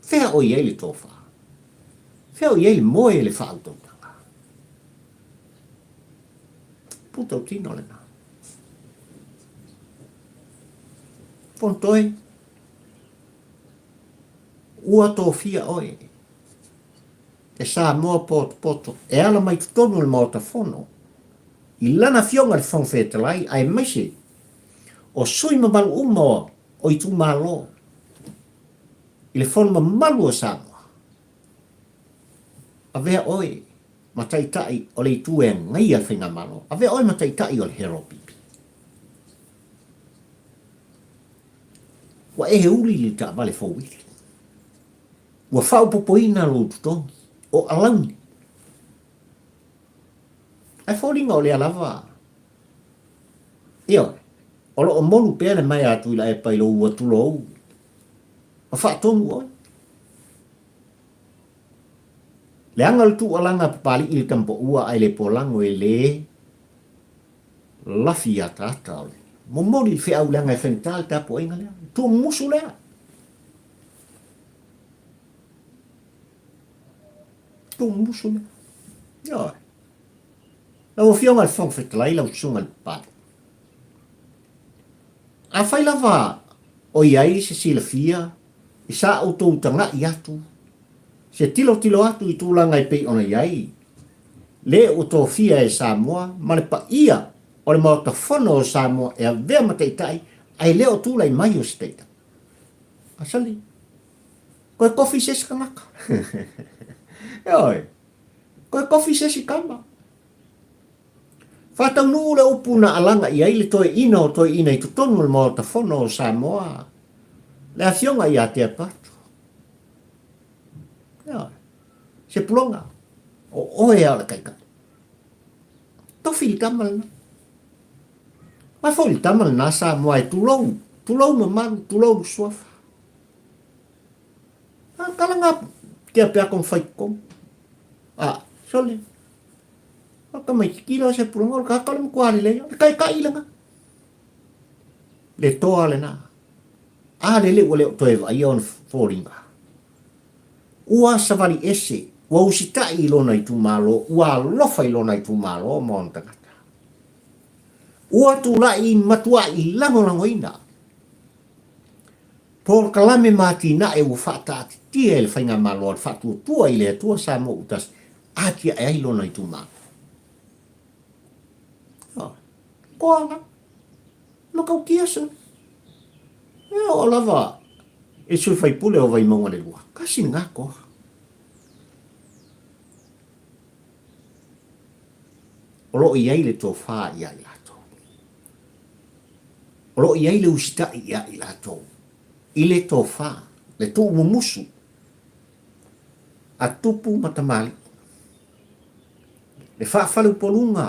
[SPEAKER 1] fea o i ai le tofa? Fea o i ai le moe le faautautaga? Upu tautino lena. Fonotoe. Ua tofia oe e Samoa potopoto e ala mai totonu o le Maota Fono i lana Afioga i le Fofoga Fetalai aemaise o sui mamalu uma o itumalo i le Fono mamalu o Samoa. Avea oe ma Taitai o le Itu e Agaia le Faigamalo. Avea oe ma Taitai o le HRPP. Ua e uli i le taavale fouili. Ua faaopoopoina lou totogi, o alauni. Ae foliga o lea lava, ioe, o lo o molu pea le maea a Tuilaepa i lou ua tulou ma faatonu oe. Leaga o le tuualaga a Papalii i le Tamapoua ae le polago e le lafi ataata o le momoli le feau leaga e faigata le tapuaiga lea, le tuumumusu lea. Tuumumusu lea. Ioe. Lau Afioga i le Fofoga Fetalai, lau Susuga i le Papalii. Afai lava o i ai se silafia i sa outou tagai atu, se tilotilo atu i tulaga e pei ona i ai, le ua tofia e Samoa ma le paia o le Maota Fono o Samoa e avea ma taitai ae le o tulai mai o se taitai. Asali, koe kofi se isi kanaka. Ioe, koe kofi se isi kama. Faataunuu le upu na alaga i ai le toeaina o toeaina i totonu o le Maota Fono o Samoa, le Afioga ia Tea Pato. Ioe. Se puloga, o oe a o le taitai. Tofi le tama lena. Aua foi le tama lena Samoa e tulou, tulou mamalu, tulou le suafa. A kala ngā tea pea kong whai kong. A, sole. O ka mai kilo se puloga o le kaka o le makuā lelei. O le kaikai lena. Le toa lena. A lele ua le o toe vaaia ona foliga. Ua savali ese, ua usitai i lona itumalo, ua alofa i lona itumalo ma ona tagata. Ua tulai matuai lagolagoina polokalame ma atinae ua faataatitia e le Faigamalo a le Faatuatua i le Atua Samoa ua tasi atiae ai lona itumalo. Koa la. Matautia sole. E oo lava i sui faipule o Vaimauga le lua, kasi lena toa. O lo o i ai le tofa ia i latou. O lo o i ai le usitai ia i latou i le tofa, le tuumumusu a tupu ma tamalii. Le faafaleupoluga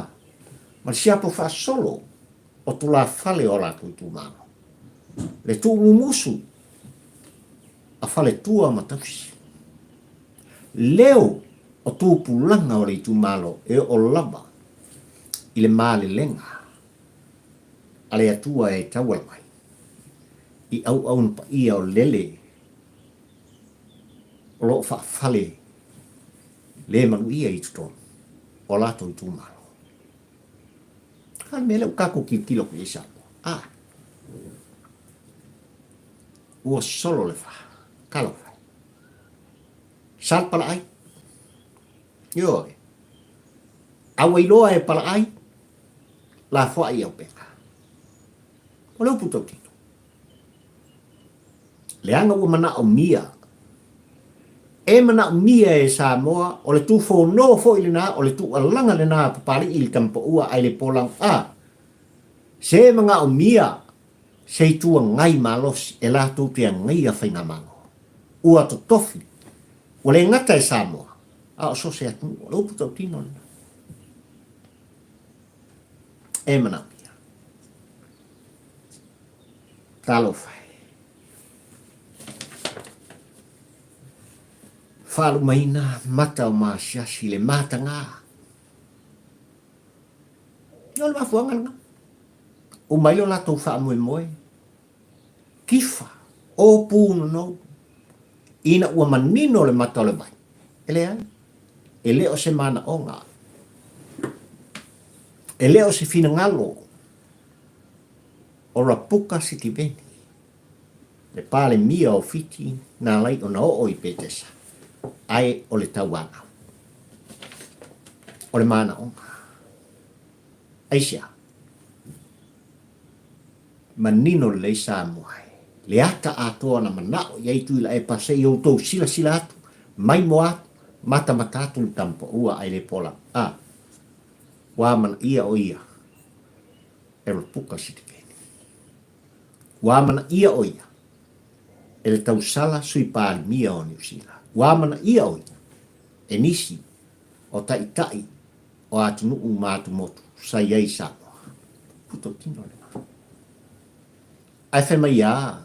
[SPEAKER 1] ma le siapo faasolo o tulafale o latou itumalo. Le tuumumusu a faletua ma tausi. Leo o tupulaga o le itumalo e oo lava i le malelega a le Atua e tauala mai i auauna paia o lele o lo o faafale le manuia i totonu o latou itumalo. A le mea lea ua tatou tilotilo atu i ai Samoa? A! Ua solo le fa. Talofa e. Sa le palaai. Ioe. A ua iloa e palaai, lafoai i auupega. O le upu tautino. Leaga ua manaomia, e manaomia e Samoa, o le tufono foi lena, o le tuualaga lena a Papalii i le Tamapaua ae le Polaga a se manaomia se Itu Agai malosi e latou te agaia faigamalo. Ua totofi, ua le gata e Samoa, a o so o se atunuu. O le upu tautino lena. E manaomia. Talofa e. Faalumaina mata o maasiasi le mataga. O le mafuaaga lena. Uma ai lo latou faamoemoe, kifa, o punonou, ina ua manino le mata o le vai. E leai, e le o se manaoga, e le o se finagalo o Rapuka Sitiveni, le Palemia o Fiti na alai ona oo i Petesa, ae o le tauanau, o le manaoga. Aisea? Manino lelei Samoa e le ata atoa na manao i ai Tuilaepa se i outou silasila atu, maimoa atu, matamata atu le tama paua ae le pola a ua amanaia o ia e Rapuka Sitiveni. Ua amanaia o ia e le tausala Sui Palemia o Niu Sila. Ua amanaia o ia e nisi o taitai o atunuu ma atumotu sa i ai i Samoa. Puto tino lena. Ae fai mai a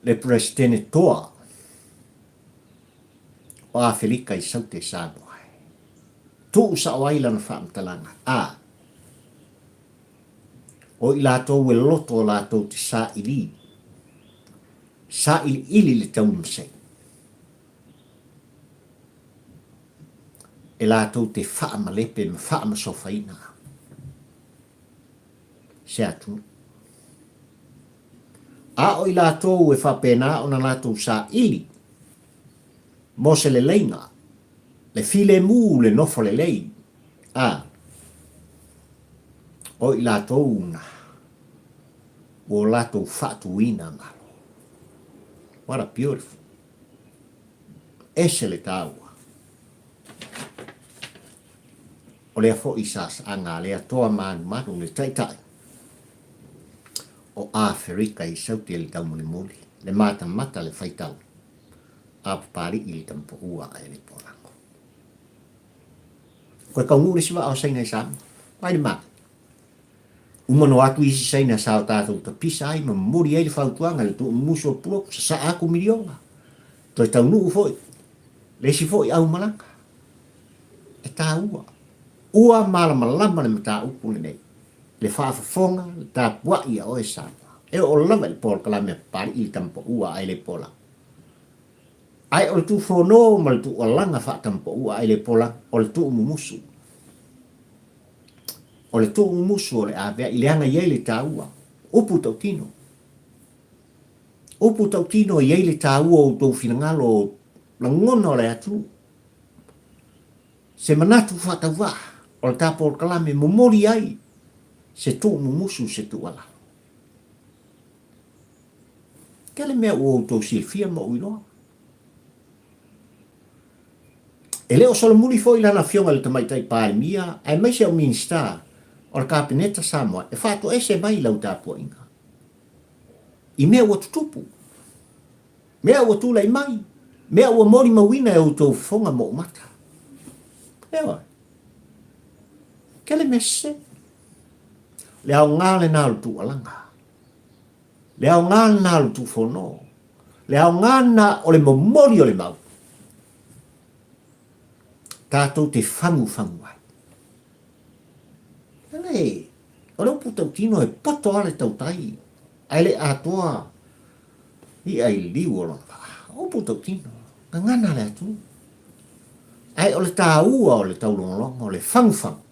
[SPEAKER 1] le Peresetene toa o Afelika i Saute Samoa e tuu sao ai lana faamatalaga, a o i latou e loto o latou te saili, sailiili le tauimasei. E latou te faamalepe ma faamasofaina se atunuu. A o i latou e faapena ona latou saili mo se leleiga, le filemu, le nofo lelei, a o i latou na ua latou faatuina Malo. What a beautiful. Ese le taua. O lea foi sasaaga a lea toa malumalu le taitai o Aferika i Saute le taumolimoli, le matamata le faitau a Papali'i le tamapaua ae le polago. Koe kaunuu le isi vaa o Saina i Samoa. Vai le mata. Uma noa atu isi Saina sa o tatou tapisa ai ma momoli ai le fautuaga i le tuumumusu o Puloku, sasaa atu miliona. Toe taunuu foi le isi foi aumalaga. E taua. Ua malamalama le mataupu lenei, le faafofoga, le tapuai a oe Samoa. E oo lava i le polokalame a Papali'i le tamapaua ae le pola. Ae o le tuufono ma le tuualaga faatamapaua ae le pola, o le tuumumusu. O le tuumumusu o le avea'i leaga e i ai le taua. Upu tautino. Upu tautino e i ai le taua o outou finagalo o lagona o le atunuu. Se manatu faatauvaa o le ta polokalame momoli ai se tuumumusu se tuualalo. Tele mea ua outou silafia ma ou iloa. E le o solomuli foi lana Afioga i le Tamaitai Palemia aemaise au Minisita o le Kapeneta Samoa e faatoese mai lau tapuaiga i mea ua tutupu, mea ua tulai mai, mea ua molimauina e outou fofoga ma ou mata. Ioe. Tele mea sese. Le aoga lena o le tuualaga. Le aoga lena o le tuufono. Le aoga lena o le momoli o le mau. Tatou te fagufagu ai. Leaga e, o le upu tautino e poto lava le tautai, ae le atoa i'a i le liu o lona vaa. O upu tautino, gagana le atunuu. Ae o le taua o le taulogologo, o le fagufagu.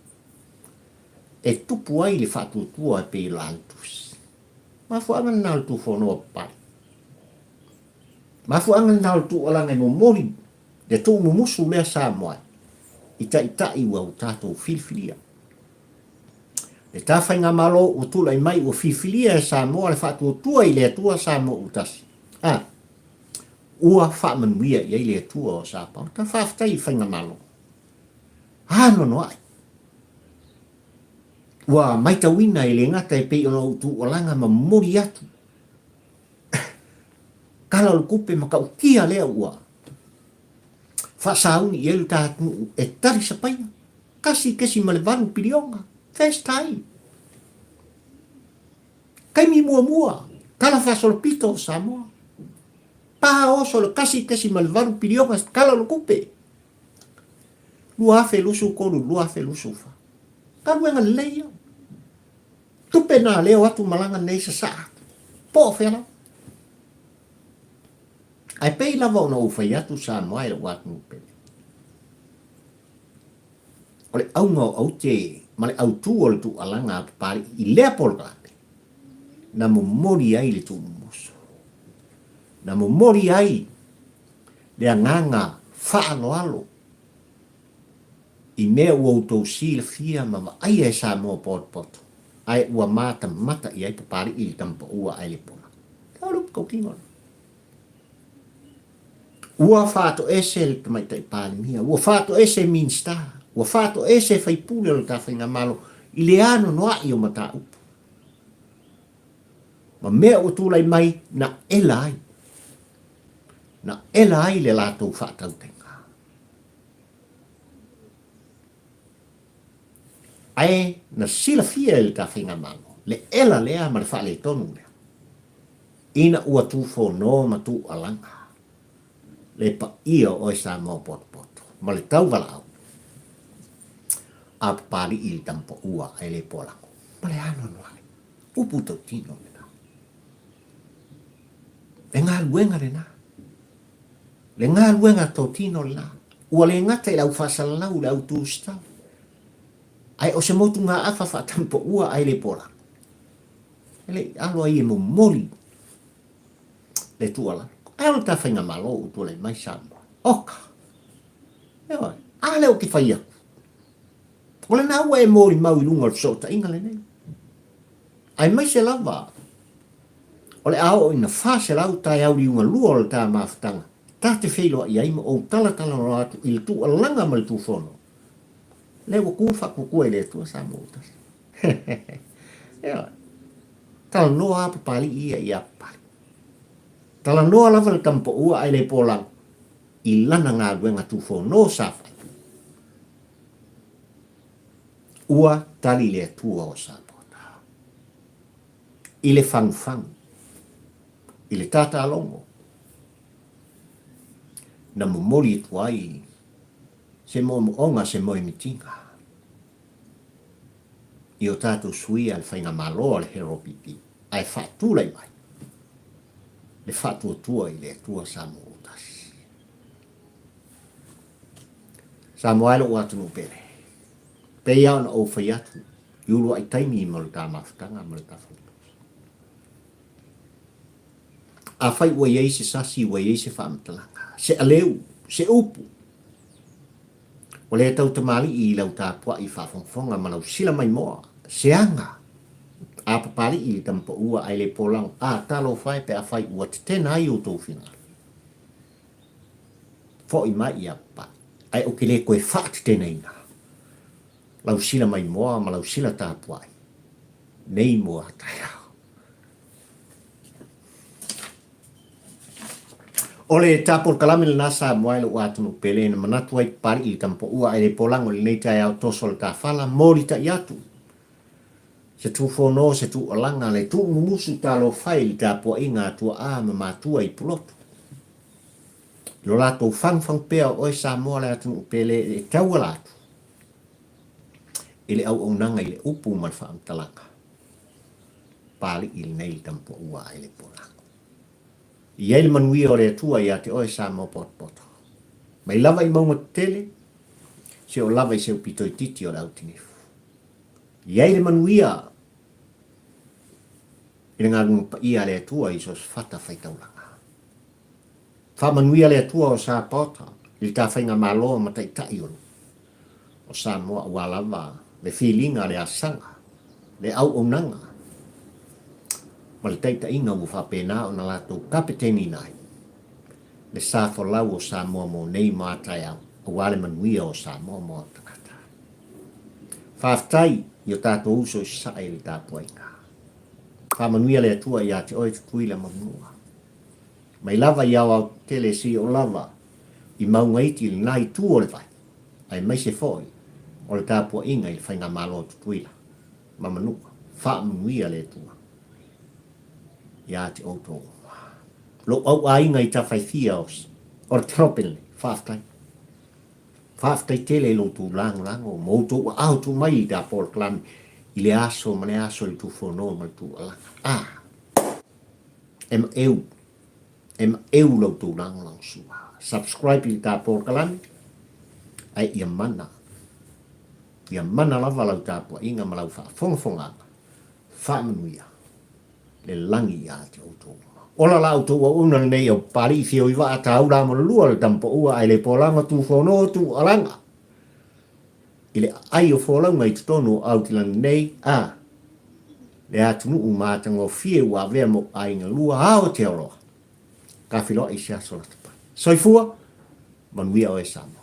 [SPEAKER 1] e tupu ai le faatuatua e pei o la le tusi. Mafuaaga lena o le tufonoa papale. Mafuaaga lena o le tuualaga e momoli le tuumumusu lea Samoa i taitai ua o tatou filifilia. Le ta faigamalo ua tulai mai ua filifilia e Samoa le faatuatua i le Atua Samoa ua tasi. A, ua faamanuia i ai le Atua o Samoa. Ta faafetai i faigamalo. Anoanoai. Ua maitauina e le gata e pei ona ou tuualaga ma momoli atu Tala o le Tupe matautia lea ua faasauni i ai lo ta atunuu e tali sapaia, 1.8 piliona, first time. Taimi muamua, tala faasolopito o Samoa, pa oso le 1.8 piliona tala o le tupe. 2023, 2024. Galuega lelei ia. Tupe na leo atu malaga nei sasaa atu. Po o fea lava. Ae pei lava ona ou fai atu Samoa e lou atunuu pele. O le auga o aute ma le autū o le tuualaga a Papali'i i lea polokalame, na momoli ai le tuumumusu. Na momoli ai le agaga faaaloalo i mea ua outou silafia ma vaaia e Samoa potopoto, ae ua matamata i ai Papali'i i le tamapaua ae le pola. O le upu tautino lena. Ua faatoese le Tamaitai Palemia, ua faatoese Minisita, ua faatoese faipule o le ta Faigamalo i le anoanoai o mataupu ma mea ua tulai mai na ela ai, na ela ai le latou faatautaiga. Ae na silafia e le ta Faigamalo le ela lea ma le faaletonu lea. Ina ua tufono ma tuualaga le paia o oe Samoa potopoto ma le tauvalaau a Papali'i i le tamapaua ae le polago ma le anoanoai upu tautino lena. Le galuega lena. Le galuega totino lena. Ua le gata i le au faasalalau, le au tusitala, ae o se motugaafa faatamapaua ae le polago. E le i alo ai e momoli le tuualalo. Ae o le ta faigamalo ua tulai mai Samoa. Oka! Ioe. A lea ou te fai atu. O lena ua e molimau i luga o le fesootaiga lenei. Aemaise lava o le a oo ina 400 taeao liuga lua o le ta mafutaga ta te feiloai ai ma ou talatalanoa atu i le tuualaga ma le tufono. Lea ua tu faatuatua i le Atua Samoa ua tasi. Ioe. Talanoa lava Papalii ia ia Papalii. Talanoa lava le tamapaua ae le polago i lana galuega tufono sa fai. Ua tali le Atua o Samoa i le fagufagu, i le tatalogo, na momoli atu ai se moomooga, se moemitiga. I o tatou sui a le Faigamalo a le HRPP ae faatulai mai le faatuatua i le Atua Samoa ua tasi. Samoa e lou atunuu pele, pei lava ona ou fai atu i uluai taimi mo le ta mafutaga ma le ta faletusi. Afai ua i ai se sasi, ua i ai se faamatalaga, se aleu, se upu, Ua le tau tamalii i lau tapuai faafogafoga ma lau sila maimoa, se aga a Papalii i le tamapaua ae le polago a talofa e pe afai ua tetena ai outou finagalo. Foi mai ia Papalii, ae ou te le toe faatetenaina lau sila maimoa ma lau sila tapuai nei mo a taeao. O le ta polokalame lena Samoa e lou atunuu pele na manatu ai Papali'i i le tamapaua ae le polago i lenei taeao toso le tafala molitai atu se tufono se tuualaga le tuumumusu talofa e i le tapuaiga a tuaa ma matua i Pulotu i lo latou fagufagu pea o oe Samoa le atunuu pele e tauala atu i le auaunaga i le upu ma le faamatalaga Papali'i lenei le tamapaua ae le polago. I ai le manuia o le Atua ia te oe Samoa potopoto. Mai lava i mauga tetele, se o lava i se upito itiiti o le autinifu. I ai le manuia i le galuega paia a le Atua i so o se fatafaitaulaga. Faamanuia le Atua o Sapaota i le tafaigamalo ma taitai o o Samoa aua lava le filiga, le asaga, le auaunaga ma le taitaiga ua faapena ona latou kapeteniina ai le sa folau o Samoa mo nei ma a taeao aua le manuia o Samoa ma ona tagata. Faafetai i o tatou uso i Sasae i le tapuaiga. Faamanuia le Atua ia te oe Tutuila ma Manua. Mai lava i aoaotetele seia oo lava i mauga iti i lena itu o le vai, aemaise foi o le tapuaiga i le Faigamalo a Tutuila ma Manua. Faamanuia le Atua ia te outou uma. Lou auaiga i tafaifia o le Tropele nei, faafetai. Faafetai tele i lo outou lagolago ma outou aao tuu mai i le polokalame i le aso ma le aso i le tufono ma le tuualaga. Ah! E maeu, e maeu la outou lagolagosua. Subscribe i le ta polokalame, ae ia mana, ia mana lava lau tapuaiga ma lau faafogafogaga. Faamanuia le lagi ia te outou uma. Ola la outou auauna lenei au Papalii fio i vaa taula ma le lua le tamapaua ae le polaga tufono tuualaga i le aai o folauga i totonu o Aotearoa nei a le atunuu matagofie ua avea mo aiga lua Aotearoa. Ka feiloai i se aso lata pai. Soifua, manuia oe Samoa.